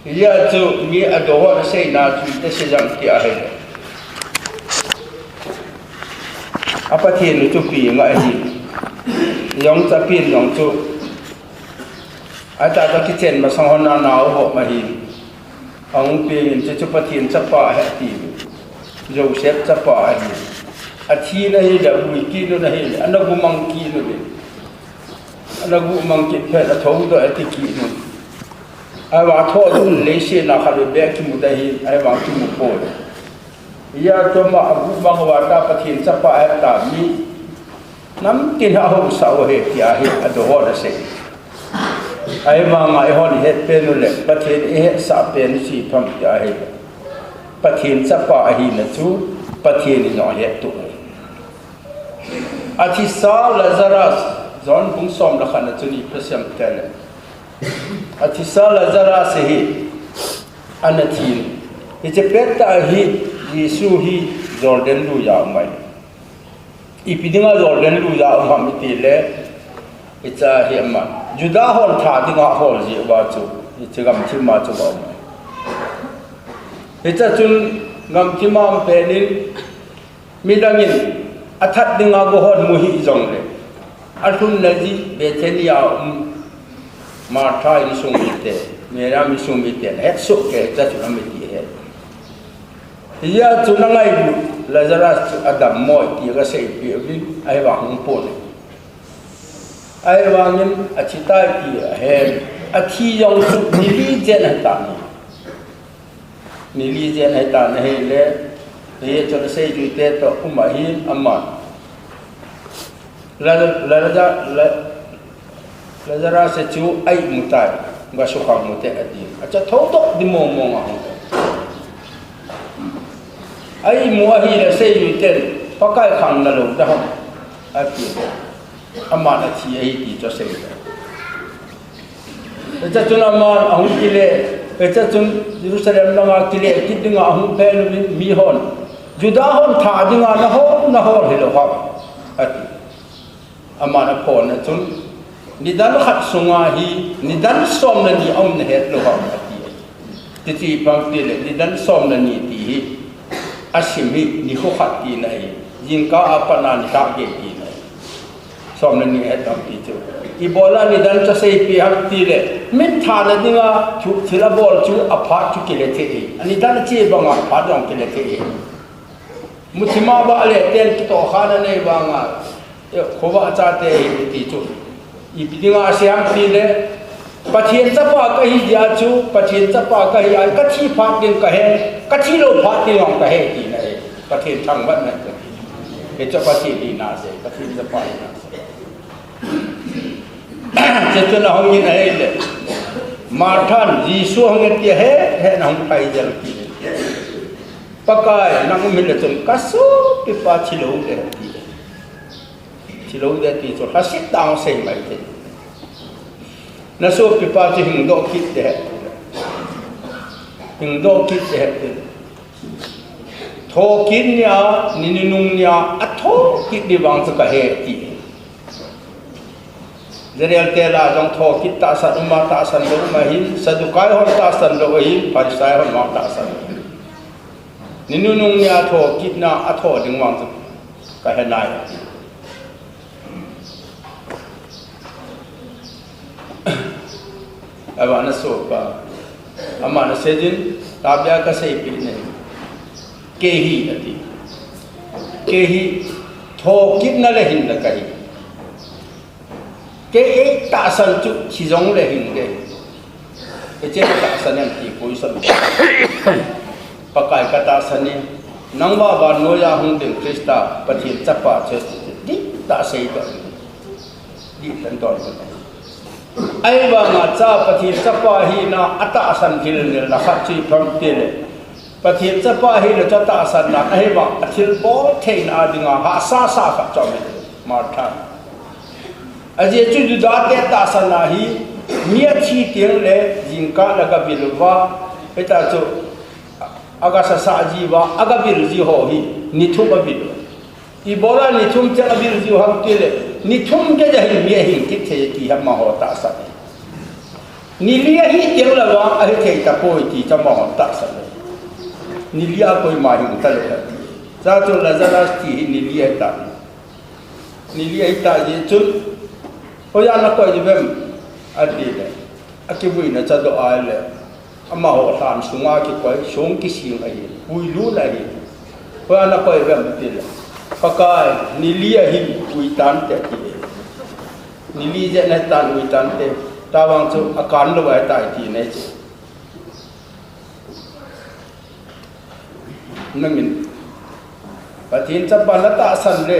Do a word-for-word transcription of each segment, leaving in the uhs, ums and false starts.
Hijeh chun mi adoh hon aseina chu iti sei jeng ti ahile, a Pathen u chu pi nga ahi. Jong chapin jong chu, ata ka kichen masang hon a nao hom ahi. Ahung pengin chu chu Pathen chapa ahi ati. Joseph chapa ahi. Athi na hile, abui kit nu na hile, ana gumang kit nu le. Ana gumang kit phat a thoudoh ati kit nu. Ahivang a thoudoh leiset a khat beh kimu ta hi, ahivang kimu poi. Hijeh chun ama agumang uva ta Pathen chapa ahi ta mi namtin a haosa u ahi ti ahi, adoh hon asei. Ahivanga eihon ihet pen u le, Pathen ihetsah pen u chu ipi ham ti ahile, Pathen chapa ahina chu, Pathen in jong ahet tup ahi. Athisa Lazarus, John bung som le khat na chun ipi asei em tile, athisa Lazarus hi ana thi. Hiche pettah hi Jesu hi Jordan lui a um ahi. Ipi dinga Jordan lui a um ham itile, hiche hi ama Juda hon that dinga ahol jeh uva chu, hiche gamthip a chu aum ahi. Hiche chun gamthip a um pet in, midang in athat dinga go hon mu hih jongle, alhunna jeh Bethany a um Martha insung mite, Mary insung mite ahet soh kei, hiche chun amiti ahet. Hijeh chun angailut Lazarus chu adammo ti aga seipeh uvin, ahivang hung pon ahi. Ahivangin athi tai ti ahen, athi jong chu ni li jen ahitan ahi. Ni li jen ahitan ahile, hiche chun aseijuite toh um ahin, aman La-, La-, La-, La-, Lazarus chu a-imu tai, ga sukhang u hite ati. Acha thoudoh di mong mong a hung. A-imu ahile seijuiten, Pakai khang nalou ding ham, ati. Aman athi ahi ti chu asei tai. Hiche chun aman ahung kile, hiche chun Jerusalem langa kile kit dinga ahung pet uvin mihon, Juda hon that dinga nahol, nahol hilou ham, ati. Aman aphonna chun, nidan khat sunga hi nidan som le ni aum nahet lou ham, ati. Hichu ipi ham tile, nidan som le ni ti hi, asim hi nikho khat tina ahi, jingkah a pat a nilhah gei tina ahi. Som le ni ahet ham ti chu, ibola nidan chu aseipeh ham tile, min thana dinga thu, thil abol chu aphat chu kile thei ahi. Anidan ache banga aphat jong kile thei ahi. Muthim a vah le ten kitohkhana nei vanga, eh, khovah chate hi ti chu, ipi dinga asei ham tile, Pathen chapa kahi jeh a chu, Pathen chapa kahi a, kathi phat ding kahe, kathi lou phat ding jong kahe tina ahi. Pathen thangvahna chu, hichu Pathen hina asei, Pathen chapa hina asei. Hiche chun ahungin ahile, Marthan Jesu ahungin ti ahe, ahe, nahung phai jeng ti. Pakai, nang um hile chun kasopipa thilou ding ahi ti. Thilou ding ahi ti chu lhasetah a asei mai thei. Nasopipa chu hingdoh kit ding ahi. Hingdoh kit ding ahi. Thokit nia, ni nunung nia, athokit ding vang chu kahe ti. Israel te lah a jong thokit tahsan um a, tahsan lou um ahin, Saddukai hon tahsan lou ahin, Pharisai hon vang tahsan lou ahin. Ni nunung nia thokitna atho ding vang chu kahe nai. Ahivang nasopa, aman asei jin, tahbeh a kaseipeh nahi. Kei hi ati. Kei hi thokitna le hinna kahi. Kei eitahsan chu thi jongle hing ding. Hiche katahsan em ti question. Pakai katahsan e. Nangma vannoiya hung ding Christa, Pathen chapa chu, dihtah sei toh. Dihtah in don. Ahivanga cha Pathen chapa hina atahsan thil nilna khat chu ipi ham tile, Pathen chapa hina chu atahsan nan ahivang athilbol theina dinga hahsa sa khat chu aume. Martha. Ajeh chu Juda te tahsan a hi, mi athi teng le jingkah le agavil uva, hitia chu aga sasah jiuva, agavil jiu ho hi, ni thum avil u. Ibola ni thum cheng avil jiu ham tile, ni thum geiya hin mi ahing kit thei ti hi amaho tahsan ahi. Ni li ahi teng le vang ahi thei tapoi ti chu amahon tahsan e. Ni li a koima hing talou ahi. Chuche chun Lazarus ti hi ni li ahi tai. Ni li ahi tai jeh chun, hoiya nakoi uvem, ati le, akivuina chu adoh a le, amaho lhan sunga kikoi, song kising ahi, puilut ahi. Hoiya nakoi uvem, ati le, Pakai, ni li ahi, ui tante, ati le. Ni li jeh nahi tan, ui tante. Tua vang chu akan lou ahi tai ti nei chu. Nangin Pathen chapa natahsan le,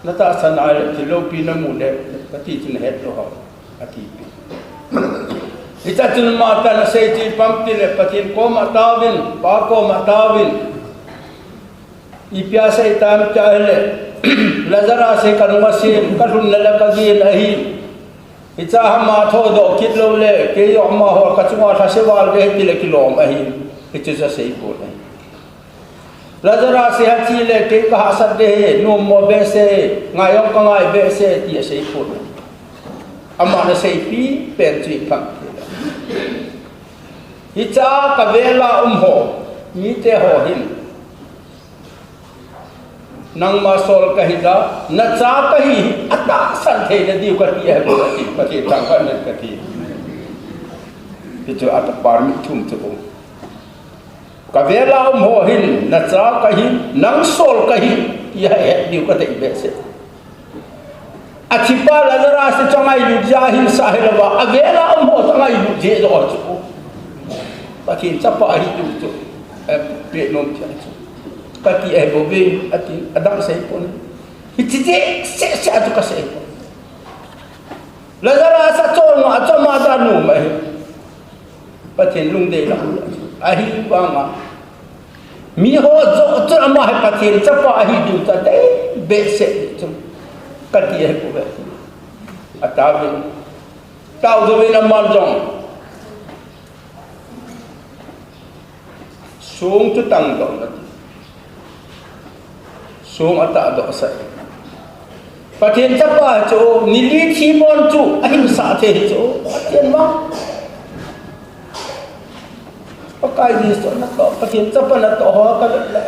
natahsan a le, thil loupi namu le, kati chu nahet lou ham, ati pi. Hiche chun Marthan asei chu ipi ham ti le, Pathen koma taovin, Pa koma taovin. Ipi asei tam tia ahile, Lazarus hi kanung asim, kalhunna le kagin ahi. Hiche a hama thodoh kit lou le, kei jong amaho kachunga lhase val ding ahi ti le kilom ahi. Hiche chu asei pon ahi. Lazarus hi athi le, kei kahahsat ding ahi, nommo behseh, ngai jong kangai behseh, ti asei pon ahi. Aman aseipi pen chu ipi ham ti le, hiche a kavel a um ho, mite ho hin, nangma sol kahi da, nacha kahi, atahsan theina diu kati ahi bou ati, Pathen thangvah in kati. Hichu atahsan permit thum chu um. Kavel a um ho hin, nacha kahi, nang sol kahi, ti ahet diu kati behseh. Athipa Lazarus chu angailut jeh a hinsah hilou va, avel a um ho chu angailut jeh joh chu, Pathen chapa ahi diu chu, eh, peh nom thei chu, kati ahi bouve, ati, adang sei pon. Hiche jeh seh seh a chu kasei pon. Lazarus achol nga, achol ma da nom ahi. Pathen lungdei lang. Ahivanga miho joh chun ama hi Pathen chapa ahi diu chu adei behseh chu, kati ahi bouve. Ataovin, tao jouvin aman jong song chu tangdoh in ati. Song atahdoh sah e. Pathen chapa chu ni li thibon chu ahinsah thei chu, Pathen ma. Pakai Jesu natoh, Pathen chapa natoh ho kavet le,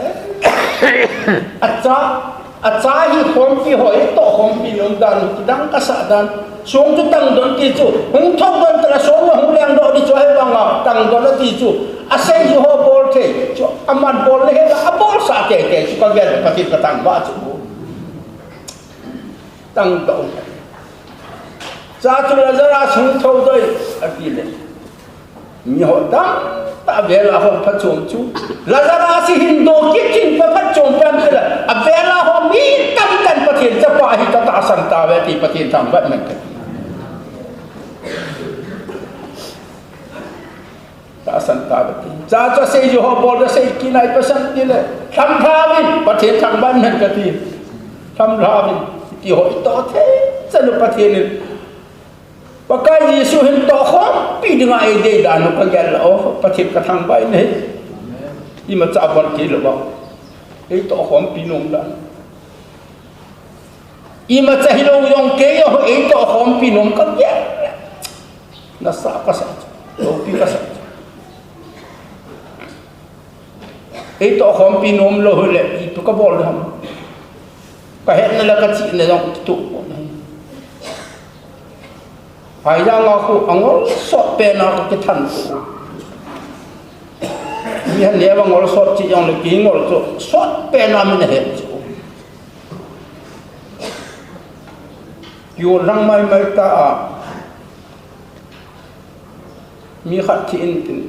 acha, acha hi khompi ho, eitoh khompi nom dan, kidang kasah dan. Song chu tangdoh in ti chu, hung thoudoh in tile song jong hung lengdoh ding chu, ahivanga tangdoh in ati chu, aseiju ho bol thei chu, aman bolna hela abolsah teitei chu kagel le, Pathen kathangvah chu. Tangdoh in. Chuche chu Lazarus hung thoudoh in ati le, miho tamtah avel a ho phachom chu, Lazarus hi hin doh kit in phatchom pen tile, avel a ho mi tamtah in Pathen chapa ahi katahsan tauve ti Pathen thangvah in kati. Tahsan tauve ti. Chuche chu aseiju ho bol le sei kit nai pasal tile, lhamlhauvin, Pathen thangvah in kati. Lhamlhauvin, ti ho itoh thei chan u Pathen in. Pakai Jesu hin tohkhompi dinga eidei dan u kagel le, o, Pathen kathangvah in ahi. Imacha abon kei lou va, eitohkhompi nom dan. Imacha hilou jong kei jong eitohkhompi nom kagel le, nasa kasah chu, loupi kasah chu. Eitohkhompi nom lou hile ipi kabol ding ham? Kahetna le kachihna jong kituh pon ahi. Ahi janga khu angol sot pen a kakithan chu, mihan neo angol sot cheh jongle kei ngol chu sot pen a min ahet chu. Kiu lang maimai ta a, mi khat thi intin,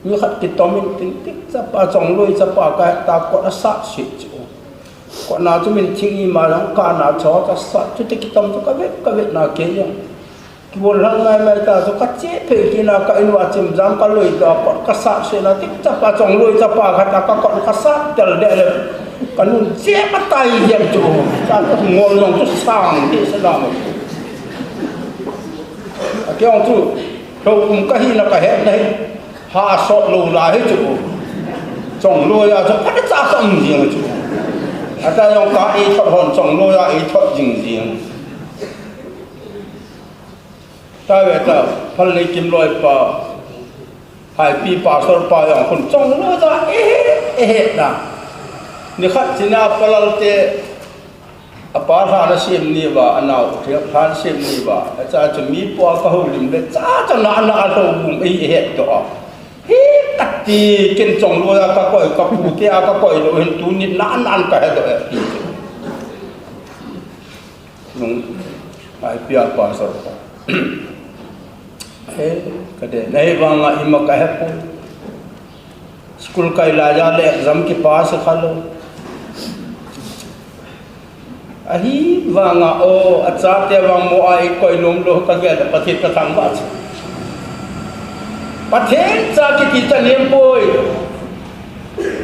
mi khat kitom intin, ti chapa, chongloi chapa kahet ta, kot asat seh chu. Kotna chu min thing ima jong kana cho kasat, chuti kitom chu kavet kavet na kei jong kibol lang maimai ta chu, kache phei kit na ka in uva chemjam kaloi ta, kot kasat seh na, ti chapa, chongloi chapa khat a kakot kasat tel deh le, kanun che katai jeng chu. Chapa ngol jong chu sang deh sa dam. Akei jong chu, lou um kahina kahetna hi, ha sot lou lai hi chu, chongloi a chu phatecha ka um jeng chu. Ata jong ka eithot hon chongloi a eithot jing jeng. Tave ta, Phalneikim loipa, Haipi pastor pa jong khun chonglou ja, ehe, ehe ta. Nikhat china palal te, apa lhan asem ni va, anao, lhan asem ni va, acha chu mi po a kahoulim le, cha cha na na alhou bum, ehe, ehe to a. Hi kati, ken chonglou ja kakoi, kapu te a kakoi lou, hin tuni na na kahe doh e. Nung, Haipi a pastor pa. Eh, kade, nahi vanga ima kahepoi. School kai laiya le exam kipass khalou. Ahi vanga o, achate vang mo a ikoi nom lou kagel, Pathen kathangvah chu. Pathen cha kiti cha nempoi.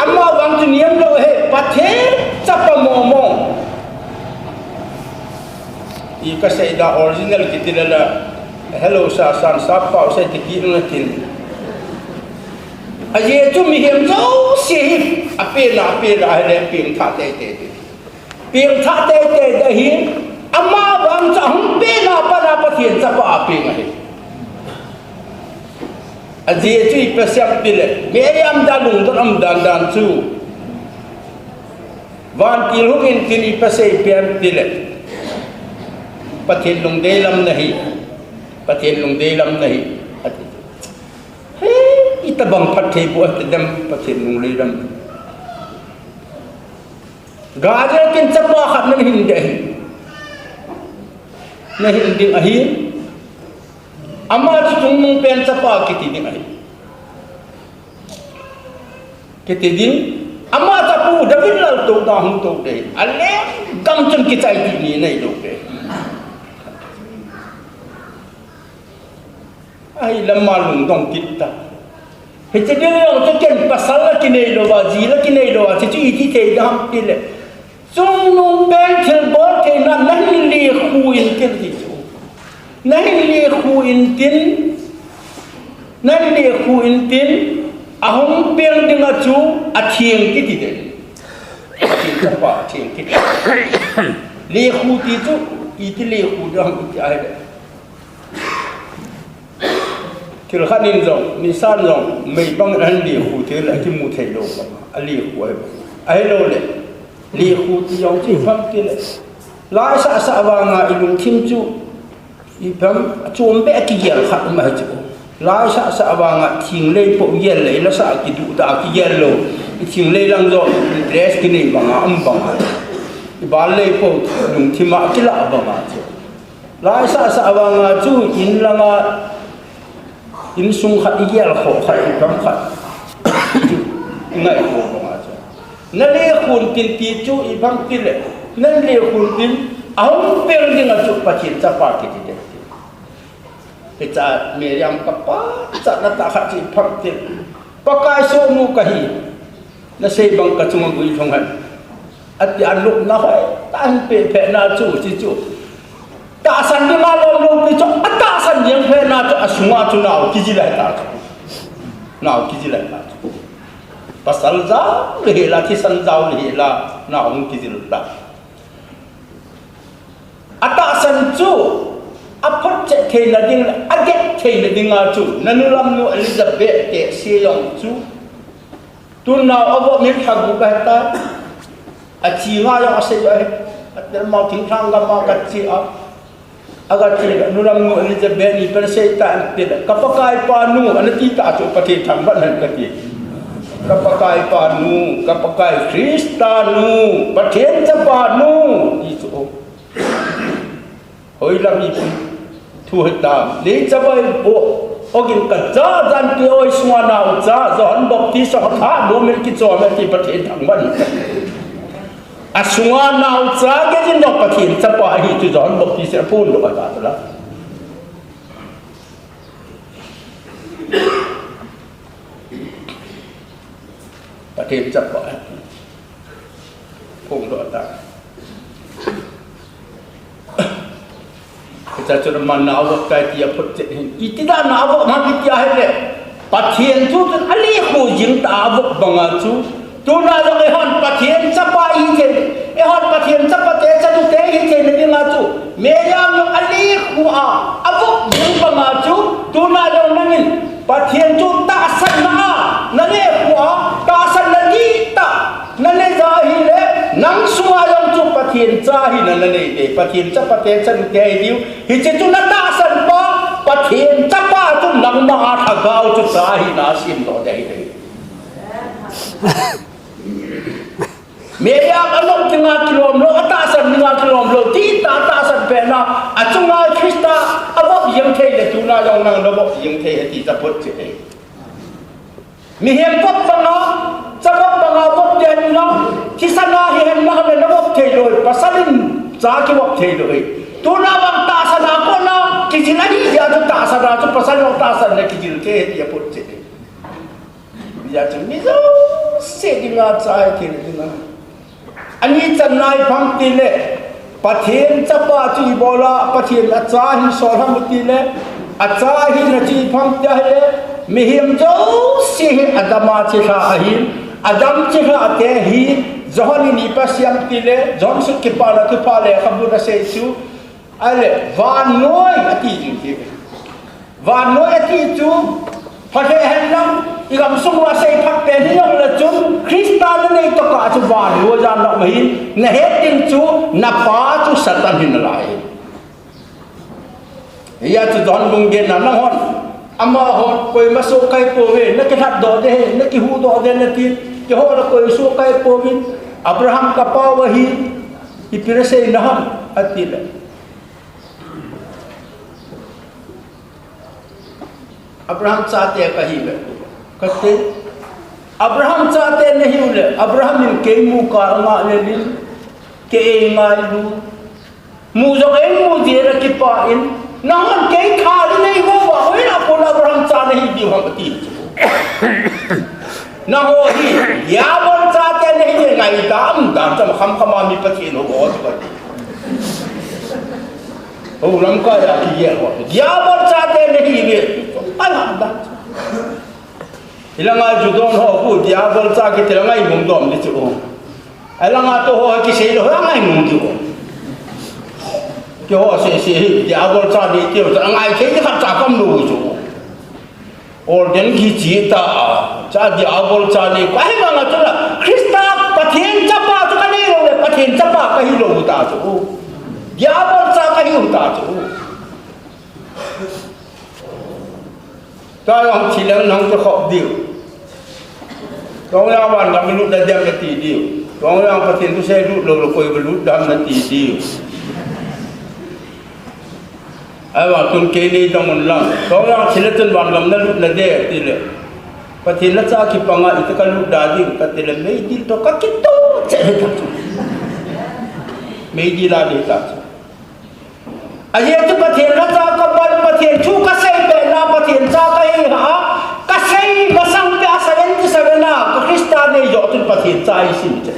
Ama vang chu niam lou he, Pathen chapa momo. I kasei da original kiti le la, hello sa san sa pau sei ti kit na tin. Ajeh chu mihem jouse hi, apen a, apen a, ahile pengtha teitei. Pengtha teitei ahi, ama vang chu ahung pen a pat a Pathen chapa apeng ahi. Ajeh chu ipi asei em tile, Mary a umdan lungdon umdan dan chu. Vantil hung intin ipi asei em tile, Pathen lungdei lam nahi, Pathen lungdei lam nahi, ati. He, itobang phatthei bou ati dem Pathen lungdei lam. Gabriel kin chapa khat nahin ding ahi. Nahin ding ahi. Ama chu chungnungpen chapa kiti ding ahi. Kiti ding. Ama chapu David lal toh da hung toh ding. Alenggam chun kichai ti ni neilou ding. Ahi lama lungdong kit ta. Hiche ding jong chu ken pasal la kinei lou va, ji la kinei lou va, chuchu iti thei ding ham tile. Chungnungpen thilbol theina nahin lekhu intin ti chu. Nahin lekhu intin, nahin lekhu intin, ahung peng ding a chu atheng kiti ding. Atheng kapa, atheng kiti. Lekhu ti chu, iti lekhu ding ham iti ahile. Thil khat in jong, nisan jong, mei bang in ahin lekhu thei le, akimu thei lou bang, alekhu ahi bang. Ahilou le, lekhu ti jong chu ipi ham tile. Lai sah sah vanga ilungthim chu, ipi ham, achom beh kigel khat um ahi chu. Lai sah sah vanga thinglei po gel le, ila sah kiduh da kigel lou. Ithinglei lang jong, dress kinei banga, um banga. Ibal lei po, lungthim a kila banga chu. Lai sah sah vanga chu in langa, insung khat igel kho khat, ipi ham khat. Chu, ingai kho banga chu. Nalekhu intin ti chu ipi ham tile. Nalekhu intin ahung peng ding a chu Pathen chapa kiti ding. Hiche Mary a um kapa cha na ta khat chu ipi ham tile. Pakai sohnu kahi. Nasei bang kachunga guilhung hen. Ati a lupna hoitah in pe phe na chu, chi chu. Tahsan ding a lom lom pi chu, atahsan ding phe na chu, asunga chu nao kijil ahi ta chu. Nao kijil ahi ta chu. Pasal jao le hi la, thisan jao le hi la, nao hung kijil ta. Atahsan chu, aphotchet theina ding le, aget theina ding a chu, nanu lamnu Elizabeth te se jong chu, tun nao avop min lha gup ahi ta, achi nga jong asei ahi, ati lamau thinglhang gam a kache a, agache le, nu lamnu Elizabeth in ipi asei tam tile, ka Pakai pa nu, ana ti ta chu Pathen thangvah hen kati. Ka Pakai pa nu, ka Pakai Christa nu, Pathen chapa nu, ti chu. Hoilam ipi thu hitam. Nei chabai po. Ogin ka cha jan ti oi sunga naocha, Johan Baptist a tha domin kichom e ti Pathen thangvah. Asunga naocha gejin doh Pathen chapa ahi chu Johan Baptist a phondoh ata la. Pathen chapa ahi. Phondoh ata. Hiche chun ama nao avop tai ti aphotchet hin. Iti dan a avop ham iti ahile. Pathen thu chun alekhu jing ta avop banga chu. Tuna jong eihon Pathen chapa ihi thei, eihon Pathen chapate chanute ihi theina dinga chu, Mary jong alekhu a, avop jing banga chu, tuna jong nangin Pathen chu tahsanna a, nalekhu a, tahsanna dihtah nanei ahile, nang sunga jong chu Pathen cha hina nanei ding, Pathen chapate chanute ihi diu. Hiche chu natahsan pa, Pathen chapa chu nangma a lhagao chu cha hina asemdoh ding ahi. Mary a alom dinga kilom lou, atahsan dinga kilom lou, dihtah atahsan pehna, achunga Christa avop jeng thei le tuna jong nang navop jeng thei ati tapot che. Mihem vop banga, cha vop banga vop ding ahi na, thisan a hihen lang le navop thei lou, pasal in cha kivop thei lou. Tuna vang tahsan a kona kijil ahi jeh a chu tahsan a chu pasal vang tahsan le kijil thei ati apot che. Hijeh chun mi jouse dinga cha ihi thei dinga. Ani channa ipi ham tile, Pathen chapa chu ibola, Pathen acha hin sol ham tile, acha hina chu ipi ham ti ahile, mihem jouse hi Adam a chilhah ahin, Adam chilhah te hi, Johan in ipi asei em tile, Johan sut kipana thupha lekhabun asei chu, ahile, vannoi ati jing hi. Vannoi ati chu, phatthei hen lang, igamsung uva seiphat pen hijongle chun, Christa nanei tokah chu vannoi jana um ahin, nahet ding chu, napa chu Satan hi nalai ahi. Hijeh chun Johan bung getna nanghon, amahon koima soh kahi pouve, nakilhatdoh ding ahi, nakihuhdoh ding ahi nati, keiho le koi soh kahi pouvin, Abraham kapau ahi, ipi nasei naham, atile. Abraham chate kahiuve, kati. Abraham chate nahiu le, Abraham in kei mu kah a angah lel in, kei eingailu. Mu jong eimu jeh a kipah in, nanghon kei tha le neiho uva, hoilai a kon Abraham cha nahi diu ham ati. Nangho hi, diabol chate nahi le ngaidam dam cham khamkham a mi Pathen hou ho chu kati. Hou lamkai a kigel ho. Diabol chate nahiuve. Ai ha da. Hilanga Judon ho khu diabol cha kiti le ngaimong dom di chu. Hilanga tou ho kisei lou, ngaimong di chu. Keiho sese hi diabol cha di tiu, cha ngai thei di khat cha kamlou chu. Ordain kichi ta a, cha diabol cha nei, kahi vanga chu la, Christa Pathen chapa chu kanei lou le, Pathen chapa kahi lou ta chu. Diabol cha kahiu ta chu. Tua jong thi leng nahung kikhop diu. Tua jong vangam lut nadem nati diu. Tua jong Pathen thusei lut lou le koi va lut dem nati diu. Ahivang tun kei nei dong un lang. Tua jong thi le tun vangam nalut nade tile. Pathen lhacha kipanga ita kalut da diu katile meidil toh kakitoh cheh hita chu. Meidil a dei ta chu. Ajeh chu Pathen lhacha kapan, Pathen thu kasei pehna, Pathen cha kahi a, kasei masang peh a seventy seven a, ka Christa nei joh chun Pathen cha isim che.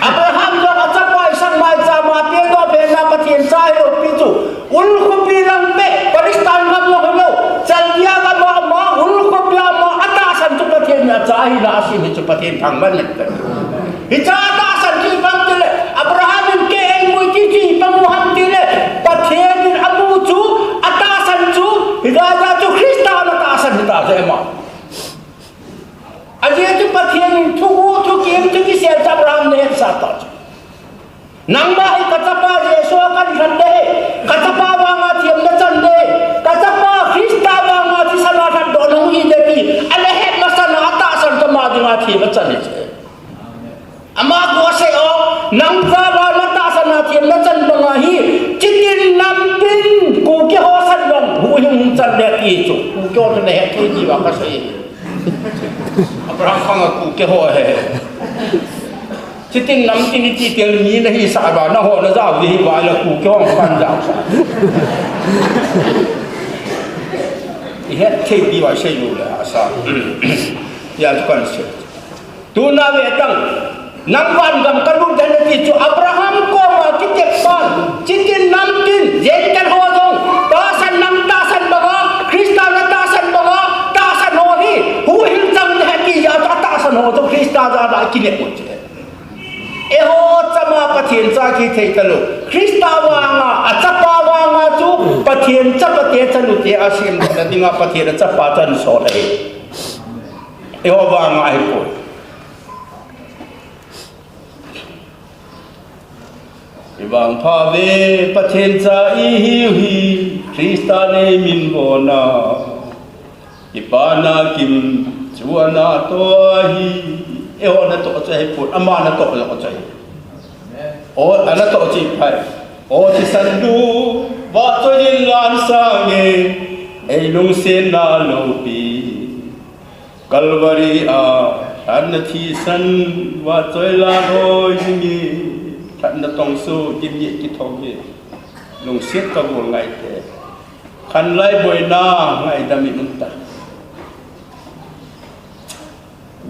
Abraham jong achapa Isaac maicham a pedoh pehna Pathen cha hilou pi chu, Ur khopi lang peh, Palestine gam lang hilou, Chaldea gam a ama, Ur khopi a ama, atahsan chu Pathen in acha hina asim hi chu Pathen thangvah in ahi. Hiche tahsan chu ipi ham tile, Abraham in kei eimui ti chu ipi amu ham tile, Pathen in amu chu, atahsan chu, hijeh a chu Christa in atahsan hita chu ema. Ajeh chu Pathen in thuguh, thukim, thukisel chu Abraham in ahetsah ta chu. Nangma hi kachapa Jesu a kalhun ding ahi, kachapa vanga themna chan ding ahi, kachapa Christa vanga thisan a lhatdoh nahung hi ding ti, ana het masat a atahsan chu ama dinga themna chan ahi chu. Ama koi asei o, nang cha vanga tahsan a themna chan banga hi, chitin nampin Kuki ho sat vang, huhhing hung chan ding ti chu, Kuki ho chu nahet thei diuva kasei. Abraham khang a Kuki ho ahi. Chitin nampin iti tel mi nahisah uva, nangho najao diu ahi uva ahile Kuki ho pan jaosah. Ihet thei diuva isei lou le asa. Hijeh chun kasei. Tuna ve tang, nang vangam kalut ding nati chu Abraham koma kitep pan, chitin nampin, Gentile ho jong, tahsan nang tahsan banga, Christa natahsan banga, tahsan ho hi, huhhing chang ding ahi ti jeh a chu atahsan ho chu Christa Ada ada kile mo che. Eiho chama Pathen cha kithei talou. Christa vanga, achapa vanga chu Pathen chapa te chanute asemdoh nadinga Pathen achapa chu ahin sol ahi. Eiho vanga ahipoi. Ivangpha ve Pathen cha ihiu hi, Christa neimin vona. Kipana kim chu anatoh ahi. Eiho natoh chu ahipon, ama natoh joh chu ahi. O, anatoh chu ipi ham? O thisan du, vahchoiyin la ahin sange, ei lungsetna loupi. Calvary a lhatna thisan, vahchoi la loi jinge, lhatna tongsoh, gimnei kithong hi. Lungset kabol ngai te. Khanglai boina ngaidam in umta.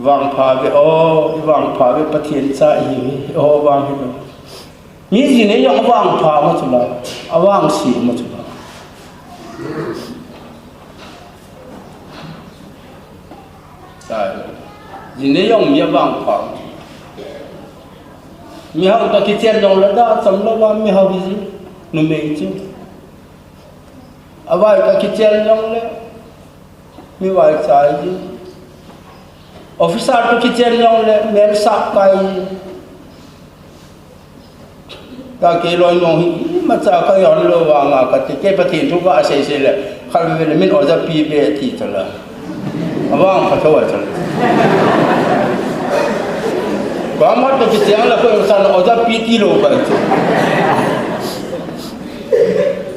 Vangpha ve o, ivangpha ve Pathen cha ihiu hi, eiho vang hilou. Mi jinei jong avangpha ma chu la, avangse ma chu la. Jinei jong mi avangpha. Mihao toh kichen jongle da cham louva mihao hiji, numei chu. Avai toh kichen jongle, mi vaicha hiji. Officer toh kichen jongle, mel sap kai hiji. Ka kei loi nung hi, imacha kajon lou vanga kati, kei Pathen thu kasei sei le, khatvei le min oja pi be ti tala. Avangpha thou a tala. Ka mat toh kichen le koi san oja pi tilou ba ti.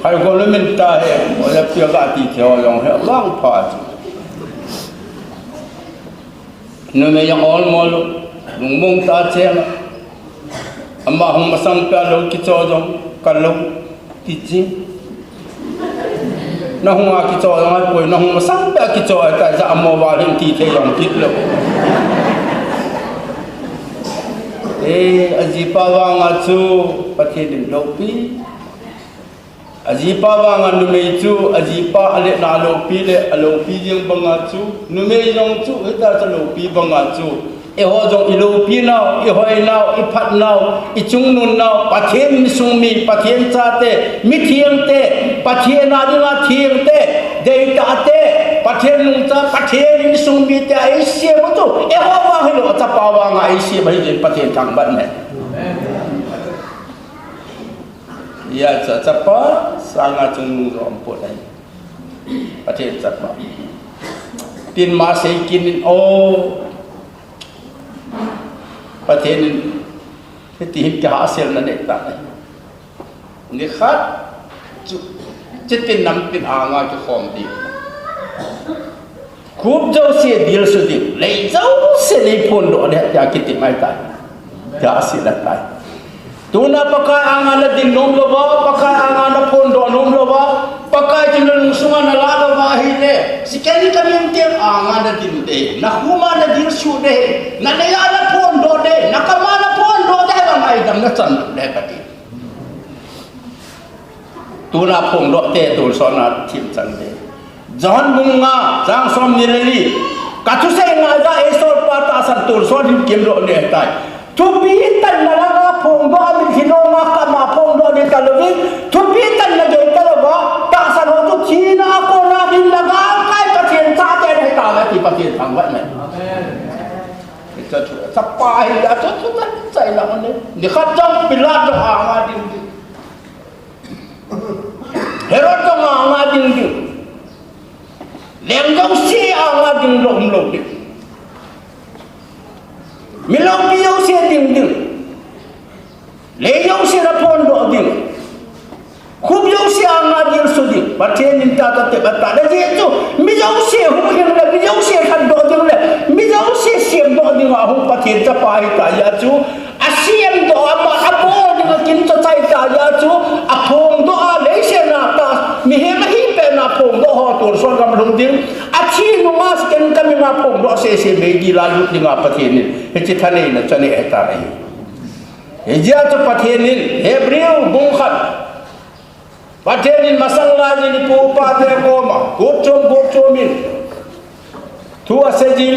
Khai ko le min ta he, oja pi kati thei jong he, avangpha ti. Numei jong olmo lou, lungmong tah a cheng a. Ama hung masang peh a lou kicho jong, kalou, ti chi. Nahung a kicho jong ahipoi, nahung masang peh a kicho ahitai, ja amo val hin ti thei jong kit lou. E, ajipa vanga chu Pathen in loupi. Ajipa vanga numei chu, ajipa aletna aloupi le, aloupi jeng banga chu, numei jong chu, hita chu aloupi banga chu, eiho jong iloupi nau, ihoinau, iphatnau, ichungnun nau, Pathen insung mi, Pathen chate, mithengte, Pathen a dinga thengte, deitahte, Pathen lungchang, Pathen insung mite a eisem u chu, eiho vang hilou, achapa vanga eisem ahi jeh in Pathen thangvah in. Hijeh chun chapa sanga chungnung jo umpon ahi. Pathen chapa. Tin ma sei kit in o. Pathen in hiti hin kihahselna nei tan ahi. Nikhat chu, chutin namtin anga kikhom ding. Khup jouse dilsu ding, lei jouse nei phondoh ding, tia kiti mai tai. Tia asei tai. Tuna Pakai anga nadin nom louva, Pakai anga naphondoh nom louva, Pakai chu nalungsunga nalah louva ahile, second coming anga nadin ding, nakhuma nadilsu ding, nalei a naphondoh ding, nakam a naphondoh ding, ngaidam nachan ding kati. Tuna phongdoh te, tonsot na thim chan te. John bung nga, chang som ni le li. Kathusei ngaiya eisolpa tahsan tonsot hin kimdoh ding ahitai. Thupi tanna langa phongdoh a mitlhi longa kama phongdoh ding talouvin. Thupi tanna gei talouva, tahsan ho chu thina a kona hinna galkai Pathen chate ahi tauve ti Pathen thangvah in. Amen. Chapa hi a chu chu tan chai la ne. Nikhat jong Pilat jong anga ding ding. Herod jong anga ding ding. Leng jouse anga ding lou um lou ding. Mi loupi jouse ding ding. Lei jouse naphondoh ding. Khup jouse anga dilsu ding. Pathen in tata tep ata. Ajeh chu mi jouse huhhing le, mi jouse lhatdoh ding le, mi jouse semdoh ding a hung Pathen chapa ahi tah jeh chu. Asemdoh a, ama abol ding a kin chu chai tah jeh chu, aphongdoh a, leiset a tah, mihem ahi pet a phongdoh ho tonsot gam lhung ding, athi nunga second coming a phongdoh sese meidil a lut ding a Pathen in hiche thaneina chu anei ahitai. Hijeh a chu Pathen in Hebrew bung khat Pathen in masang laiyin ipu ipa te koma, khup chom, khup chom in thu asei jin,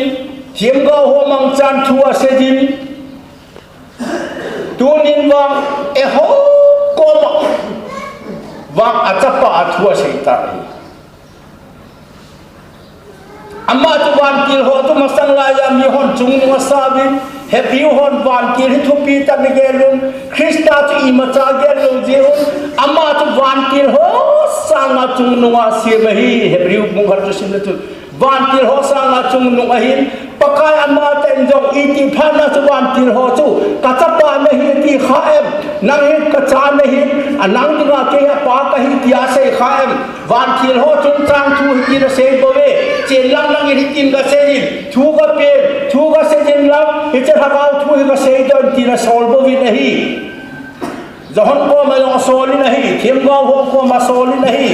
Themgao ho mangchan thu asei jin, tunin vang eiho koma vang achapa a thu asei tan ahi. Ama chu vantil ho chu masang laiya mihon chungnung asauvin, Hebrew hon vantil hi thupi tah in agel un, Christa chu imacha gel lou jeh un, ama chu vantil ho sanga chungnunga sem ahi, Hebrew bung khat chu simle chun. Vantil ho sanga chungnung ahin, Pakai amatah in jong itih phatna chu vantil ho chu, kachapa nahi ti kha em, nang hi kacha nahi, a nang dinga kei hi apa kahi tia asei kha em, vantil ho chungchang thu hitin asei bouve, chen lang lang in hitin kasei in, thu kapen, thu kasei jin lang, hiche lhagao thu hi kasei doh in tin asol bouvin ahi. Johan koma jong asol in ahi, themgao ho koma asol in ahi.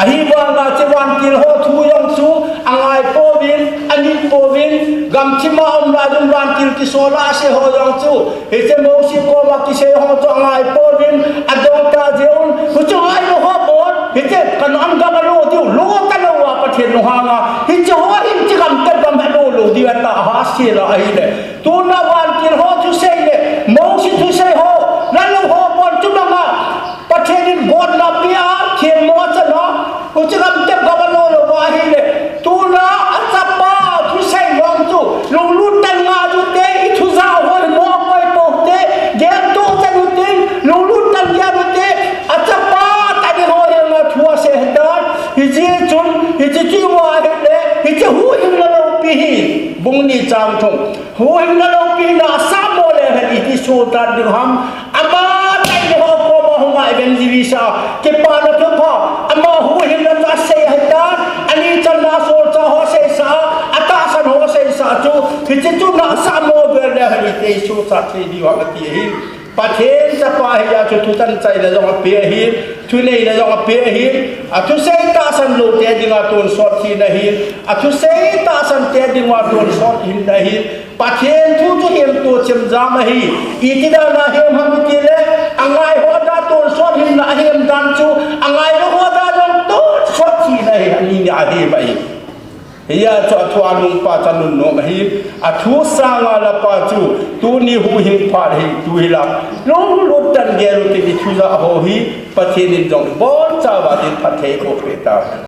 Ahivanga hiche vantil ho thu jong chu angai pouvin, anit pouvin, gamthip a um laijun vantil kisol a asei ho jong chu, hiche Mosi koma kisei ho chu angai pouvin, adong ta jeh un, huchu ngailou ho bon, hiche Canaan gam alo diu, lo talou a Pathen lunghanga, hiche ho hin hiche gamtep gam alo lou diu ata ahasel a ahile. Tuna vantil ho thusei le, Mosi thusei ho, lalou ho bon chu banga, Pathen in gotna apeh a, themmo achana, huche gamtep gam alo lou ahile. Tuna achapa thusei vang chu, lunglut tah in ngah ute, ithu jah ho hi mo koi poute, geltoh chan ute, lunglut tah in gel ute, achapa tah in ho henga thu asei ahitan, hiche chun, hiche chu imu ahile, hiche huhhingna loupi hi, bung ni chang thum. Huhhingna loupi hi nasahmo leu hen iti sohchat ding ham. Amatah in eiho koma hunga evangelist a, kipana thupha, ama huhhingna chu asei ahitan, ani channa asolchah ho aseisah a, atahsan ho aseisah chu, hiche chu nasahmo vel leu hen iti sohchat thei diu ham ati ahi. Pathen chapa hia chu thutan chaina jong apeh ahin, thuneina jong apeh ahin, athusei tahsan loute dinga tonsot thina ahin, athusei tahsante dinga tonsot hinna ahin, Pathen thu chu hemto chemjam ahi. Iti dana hem ham itile, angaiho dia tonsot hinna ahem dan chu, angailou ho dia jong tonsot thina ahi, ani nia ahem ahi. Hia chu athu a nungpa chu anunnom ahi, athu sanga lapa chu, tuni huhhing phat hi, tu hi la, lunglut tah in gel utin ithu jah ho hi, Pathen in jong ibonchauva din phatthei eiboh peh tauhen.